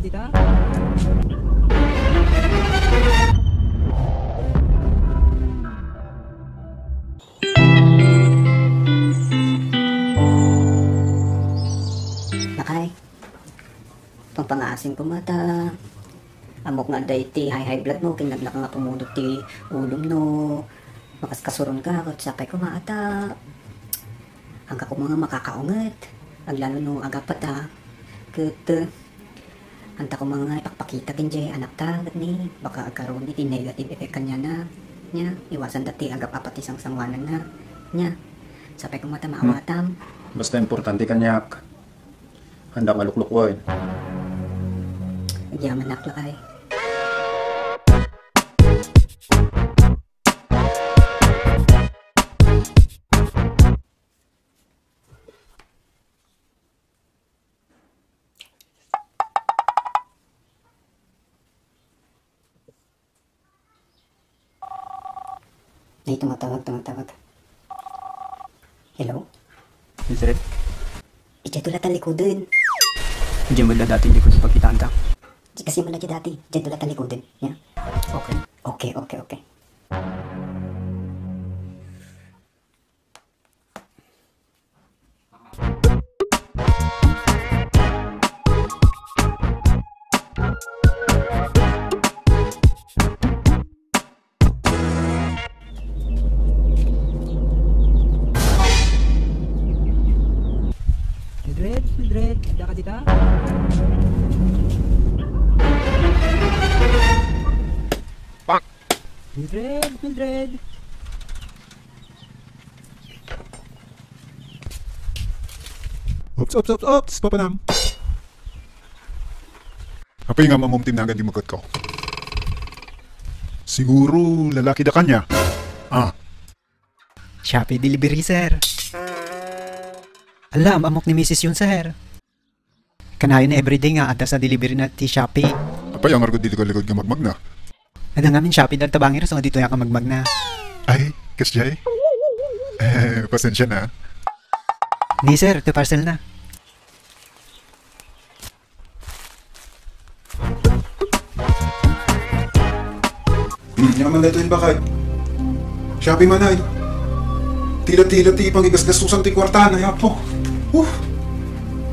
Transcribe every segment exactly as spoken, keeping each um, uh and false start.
Tita? Lakay, pangpangaasim koma ta ammok nga adda iti high, high blood mo, ken nagnak nga pumudot ti ulom no makaskasuron ka, ket sapay koma ta, angka koma nga makakaunget, aglalo no agapata, ket, eh, anta koma nga ipakpakita ken diay anakta, ket ni, baka agkaroon iti negative effect kaniana, nia, iwasan ta ti agap-apa ti sangsanguanan na, nia, sapay koma ta maawatam. Basta importante kaniak, anda maluklukwen. Agyamanak, lakay. Ay, tumatawag, tumatawag. Hello? Mildred? Idiay to la tallikuden. Idiay met la dati, idiay ko pagkitaanta. Di kasi mo na dati. Idiay to la tallikuden. Ya? Okay. Okay, okay, okay. Mildred, Mildred, adda ka dita? Mildred, Mildred. Oops, oops, oops, oops, papanam. Apay nga mamumtim na agad di magkot ko? Siguro lalaki da kanya. Ah. Shopee delivery, sir. Alam, ammok ni misis yun, sir. Kanayon everyday nga adda sa delivery na ti Shopee. Apay, ang argod di likod-likod nga magmagna? Adda ngamin Shopee da tabangi, so ditoy ka magmagna. Ay, kasjay? Eh, pasensya na. Ni, sir, ti parcel na. Hmm, yaman na ito yung bakay. Shopee man ay. Tila-tila ti pangigasgastusan ti kwarta na, yapo. Uh,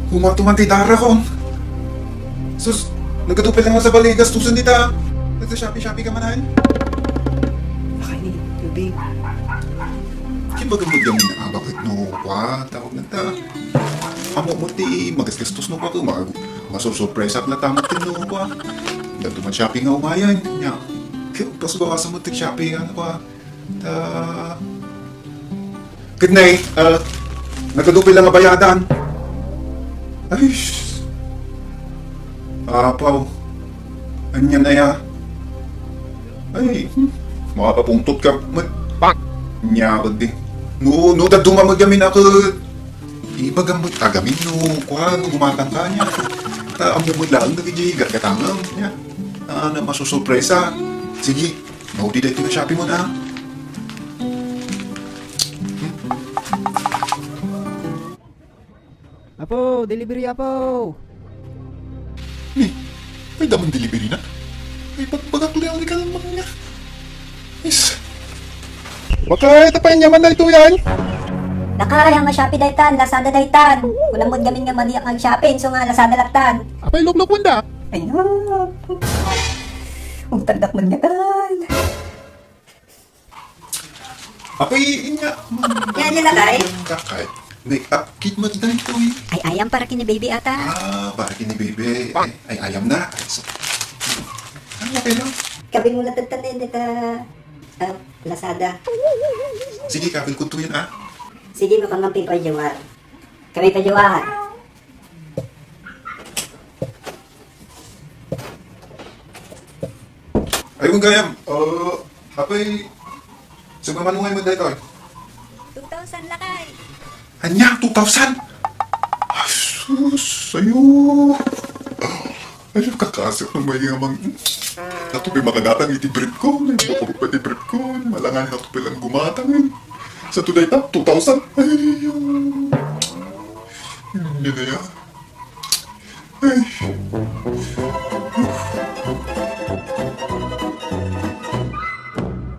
umatuman ti dara kon. Sus, nagkatupil lang sa bali, gastusan dita. Nagsa-Shopee, Shopee ka man ay. Bakay ni, tubig. Kin baga mo diyan, ah, bakit no, kwa, tawag na ta. Amo mo ti magasgastos no, kwa, mag-, masursurpresa ka na tamat kin no, kwa. Dagto man Shopee nga umayan, nya. Kaya, pasbawasan mo ti Shopee, ano, kwa. Ta-, Good night. Ah, nagkadupil lang nga bayadan. Ay, sh-, Apaw. Anya na ya? Ay, hmm. Makapapungtot ka. Mat-, Pak! Nya, di. No, no, daduma mo gamin ako. Ibaga mo tagamin no, kuan, no, gumatang ka niya. Ta, amo mo lang, nagigigaggatangam niya. Ah, na masusurpresa. Sige. Maudi daytoy nga Shopee mo na. Apo, delivery, Apo! Ni, ay, damang delivery na. Ay, pagbagak lang ni ka lang mga. Is. Bakay, tapayan niya man na ito yan. Lakay, ang Shopee daytan, Lazada daytan. Kulang mo gamin nga madi ang Shopee, so nga Lazada laktan. Apay, lukluk mo da. Ay, no. Ang tandak man nga tan. Apoy, yun nga. Yan, yan, lakay. Kakay. May upkit mo dito eh. Ay, ayam para kini baby ata. Ah, para kini baby. Ay, ayam na. So, ano kayo? Kabil mo na tagtan eh, dita, ah, Lazada. Sige, kabil ko to yun, ah. Sige, baka man pipayawar. Kami pa, Jowa. Ay, kung gayam, uh, apay, sa mamanungay mo dito? Two thousand lakay. Anya, two thousand? Ay, sus, ayo. Ay, kakasip ng may nga mang-, Nato pay makagatang iti brief ko. Ay, baka pa iti brief ko. Malangan nato pay lang gumatang. Sa today ta, two thousand. Ay, yun. Hindi na yan. Ay.